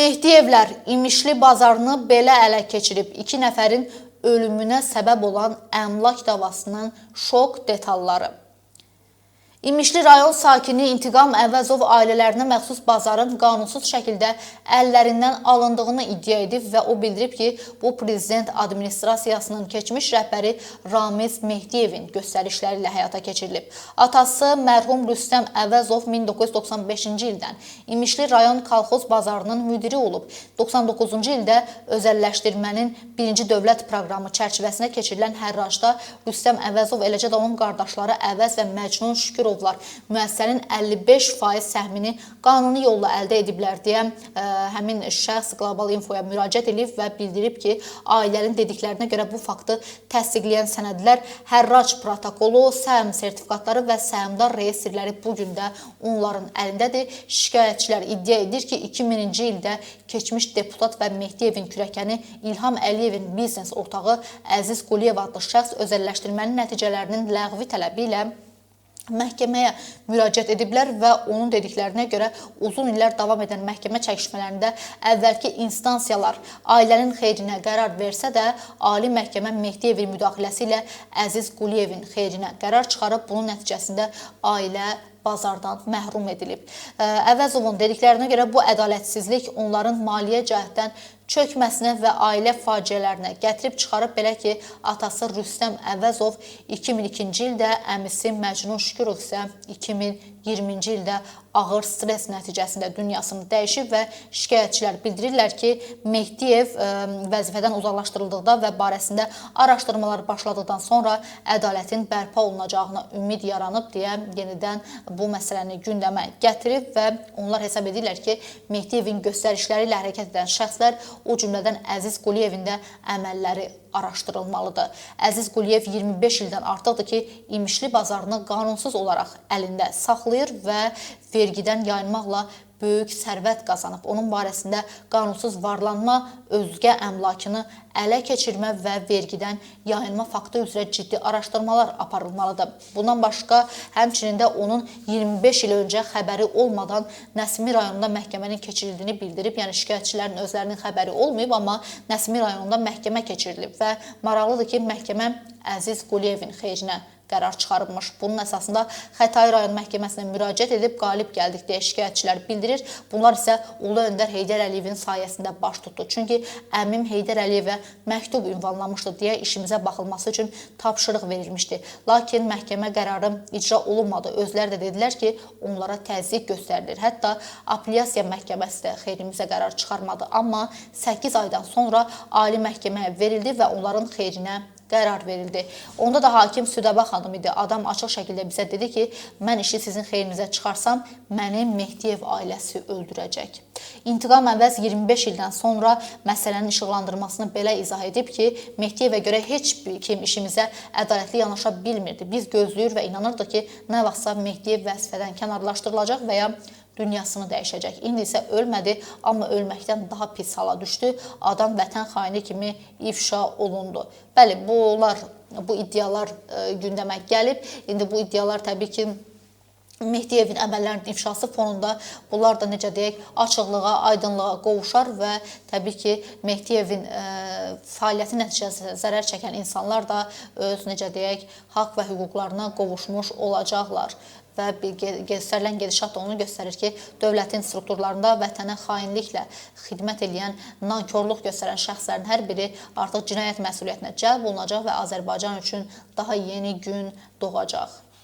Mehdiyevlər İmişli bazarını belə ələ keçirib. 2 nəfərin ölümünə səbəb olan əmlak davasının şok detalları. İmişli rayon sakini İntiqam Əvəzov ailələrinə məxsus bazarın qanunsuz şəkildə əllərindən alındığını iddia edib və o bildirib ki, bu prezident administrasiyasının keçmiş rəhbəri Ramiz Mehdiyevin göstərişləri ilə həyata keçirilib. Atası mərhum Rüstəm Əvəzov 1995-ci ildən İmişli rayon kolxoz bazarının müdiri olub. 99-cu ildə özəlləşdirmənin birinci dövlət proqramı çərçivəsində keçirilən hərracda Rüstəm Əvəzov, eləcə də onun qardaşları Əvəz və Məcnun Şükürovlar müəssisənin 55% səhmini qanuni yolla əldə ediblər deyə həmin şəxs Qlobal Infoya müraciət edib və bildirib ki, ailənin dediklərinə görə bu faktı təsdiqləyən sənədlər, hərrac protokolu, səhm sertifikatları və səhmdar reyestrləri bu gün də onların əlindədir. Şikayətçilər iddia edir ki, 2000-ci ildə keçmiş deputat və Mehdiyevin kürəkəni İlham Əliyevin biznes ortağı Əziz Quliyev adlı şəxs özəlləşdirmənin nəticələrinin ləğvi tələbi ilə məhkəməyə müraciət ediblər və onun dediklərinə görə uzun illər davam edən məhkəmə çəkişmələrində əvvəlki instansiyalar ailənin xeyrinə qərar versə də, Ali Məhkəmə Mehdiyevin müdaxiləsi ilə Əziz Quliyevin xeyrinə qərar çıxarıb, bunun nəticəsində ailə bazardan məhrum edilib. Əvəzovun dediklərinə görə bu ədalətsizlik onların maliyyə cəhətdən çökməsinə və ailə faciələrinə gətirib çıxarıb, belə ki, atası Rüstəm Əvəzov 2002-ci ildə, əmisi Məcnun Şükürov isə 2020-ci ildə ağır stres nəticəsində dünyasını dəyişib və şikayətçilər bildirirlər ki, Mehdiyev vəzifədən uzaqlaşdırıldıqda və barəsində araşdırmalar başladıqdan sonra ədalətin bərpa olunacağına ümid yaranıb deyə yenidən bu məsələni gündəmə gətirib və onlar hesab edirlər ki, Mehdiyevin göstərişləri ilə hərəkət edən şəxslər, o cümlədən Əziz Quliyevin də əməlləri araşdırılmalıdır. Əziz Quliyev 25 ildən artıqdır ki, İmişli bazarını qanunsuz olaraq əlində saxlayır və vergidən yayınmaqla böyük sərvət qazanıb. Onun barəsində qanunsuz varlanma, özgə əmlakını ələ keçirmə və vergidən yayınma faktı üzrə ciddi araşdırmalar aparılmalıdır. Bundan başqa, həmçinin də onun 25 il öncə xəbəri olmadan Nəsimi rayonunda məhkəmənin keçirildiyini bildirib. Yəni şikayətçilərin özlərinin xəbəri olmayıb, amma Nəsimi rayonunda məhkəmə keçirilib və maraqlıdır ki, məhkəmə Əziz Quliyevin xeyrinə qərar çıxarılmış. Bunun əsasında Xətai rayon məhkəməsinə müraciət edib qalib gəldik deyə şikayətçilər bildirir. Bunlar isə Ulu Öndər Heydər Əliyevin sayəsində baş tutdu. Çünki əmim Heydər Əliyevə məktub ünvanlamışdı deyə işimizə baxılması üçün tapşırıq verilmişdi. Lakin məhkəmə qərarı icra olunmadı. Özləri də dedilər ki, onlara təzyiq göstərilir. Hətta apellyasiya məhkəməsi də xeyrimizə qərar çıxarmadı. Amma 8 aydan sonra Ali Məhkəməyə verildi və onların xeyrinə qərar verildi. Onda da hakim Südabə xanım idi. Adam açıq şəkildə bizə dedi ki, mən işi sizin xeyrinizə çıxarsam, məni Mehdiyev ailəsi öldürəcək. İntiqam Əvəz 25 ildən sonra məsələnin işıqlandırmasını belə izah edib ki, Mehdiyevə görə heç bir kim işimizə ədalətli yanaşa bilmirdi. Biz gözləyir və inanırdıq ki, nə vaxtsa Mehdiyev vəzifədən kənarlaşdırılacaq və ya dünyasını dəyişəcək. İndi isə ölmədi, amma ölməkdən daha pis hala düşdü. Adam vətən xaini kimi ifşa olundu. Bəli, bu iddialar gündəmə gəlib. İndi bu iddialar təbii ki, Mehdiyevin əməllərinin ifşası fonunda bunlar da necə deyək, açıqlığa, aydınlığa qovuşar və təbii ki, Mehdiyevin fəaliyyəti nəticəsində zərər çəkən insanlar da öz necə deyək, haqq və hüquqlarına qovuşmuş olacaqlar. Və göstərilən gedişat da onu göstərir ki, dövlətin strukturlarında vətənə xainliklə xidmət eləyən, nankorluq göstərən şəxslərin hər biri artıq cinayət məsuliyyətinə cəlb olunacaq və Azərbaycan üçün daha yeni gün doğacaq.